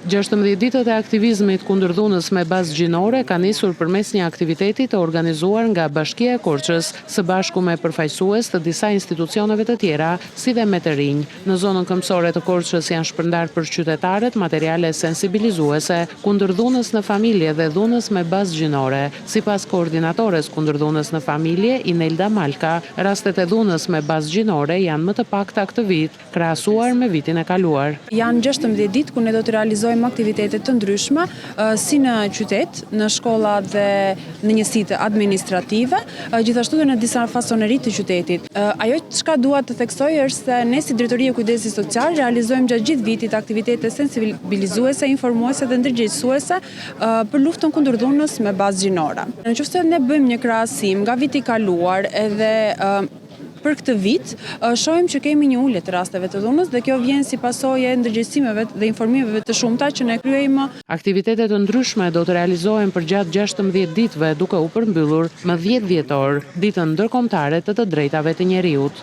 16 ditët e aktivizmit kundër dhunës me bazë gjinore kanë nisur përmes një aktiviteti të organizuar nga Bashkia e Korçës, së bashku me përfaqësues të disa institucioneve të tjera, si dhe me të rinj. Në zonën këmbësore të Korçës janë shpërndarë për qytetarët materiale sensibilizuese kundër dhunës në familje dhe dhunës me bazë gjinore. Sipas koordinatores kundër dhunës në familje, Inelda Malka, rastet e dhunës me bazë gjinore janë më të pakta këtë vit, krahasuar me vitin e kaluar. Janë 16 ditë ku ne do të realizojmë aktivitete të ndryshme, si në qytet, në shkolla dhe në njësitë administrative, gjithashtu dhe në disa fasoneri të qytetit. Ajo çka dua të theksoj është se ne si Drejtori e Kujdesit Social realizojmë gjatë gjithë vitit aktivitete sensibilizuese, informuese dhe ndërgjegjësuese për luftën kundër dhunës me bazë gjinore. Në qoftë se ne bëjmë një krahasim nga viti i kaluar edhe Për këtë vit, shohim që kemi një ulje të rasteve të dhunës dhe kjo vjen si pasojë e ndërgjegjësimeve dhe informimeve të shumta që ne kryejmë. Aktivitete të ndryshme do të realizohen përgjatë 16 ditëve duke u përmbyllur më 10 dhjetor, Ditën Ndërkombëtare të të Drejtave të Njeriut.